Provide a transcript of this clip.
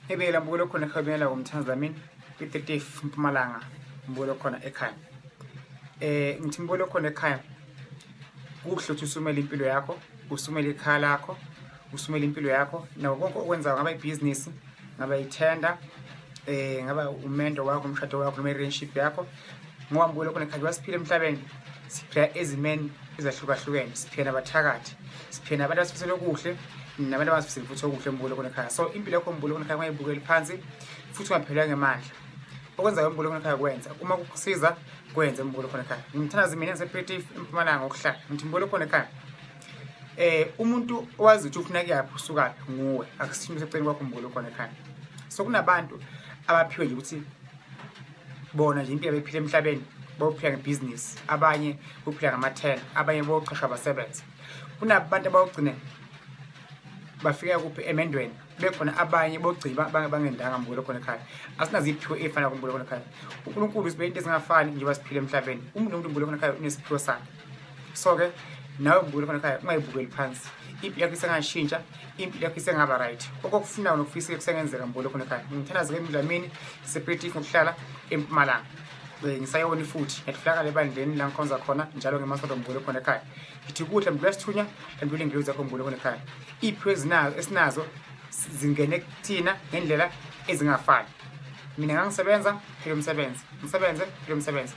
Ebela mbukelo khona ekhaya kumthandazo Dlamini kwi-30 Mpumalanga mbukelo khona ekhaya. Ngithi mbukelo khona ekhaya kuhle ukuthi usumele impilo yakho, usumele ikhaya lakho, usumele impilo yakho nako konke okwenzayo, ngaba ibhizinisi, ngaba ithenda, ngaba umendo wakho, umshado wakho noma i-relationship yakho, ngoba mbukelo khona ekhaya siphila emhlabeni, siphila ezimeni ezahlukahlukene, siphila nabathakathi, siphila nabantu abasifisela okuhle nabantu abasifisela futhi okuhle, mbukelo khona ekhaya. So impilo yakho, mbukelo khona ekhaya, ungayibukeli phansi futhi ungaphelelwa ngemandla. Okwenzayo, mbukelo khona ekhaya, kwenza uma kukusiza, kwenze, mbukelo khona ekhaya. Ngimthandazi mina ngisePiet Retief eMpumalanga ngokuhlala. Ngithi mbukelo khona ekhaya, umuntu owazi ukuthi ufuna kuyaphi, usukaphi, nguwe, akusimo seceleni kwakho, mbukelo khona ekhaya. So kunabantu abaphiwe nje ukuthi bona nje impilo bephila emhlabeni bophila ngebhizinisi, abanye bophila ngamathela, abanye boqashwa basebenze. Kunabantu abawugcine bafika kuphi emendweni bekhona, abanye bogcina bangendanga, mbukelo khona ekhaya. Asinazo iy'phiwo ey'fana kumbukelo khona ekhaya. UNkulunkulu sibe into ezingafani njengoba siphila emhlabeni. Umuntu nomuntu, mbukelo khona ekhaya, unesiphiwo sakhe. So-ke nawe, mbukelo khona ekhaya, ungayibukeli phansi impilo yakho, isengashintsha impilo yakho, isengaba right, okokufunayo nokufisile kusengenzeka, mbukelo khona ekhaya. Ngithandaze-ke Mdlamini sePiet Retief ngokuhlala eMpumalanga. Ngisayoni futhi ngiyatholakala ebandleni la ngikhonza khona njalo ngemasonto, mbukelo khona ekhaya. Ngithi kuhle mbukelo sithunya lambule ingilo zakho, mbukelo khona ekhaya. Iy'phiwo ezinazo esinazo zingene kuthina ngendlela ezingafani. Mina ngangisebenza phela umsebenzi, ngisebenze phela umsebenzi.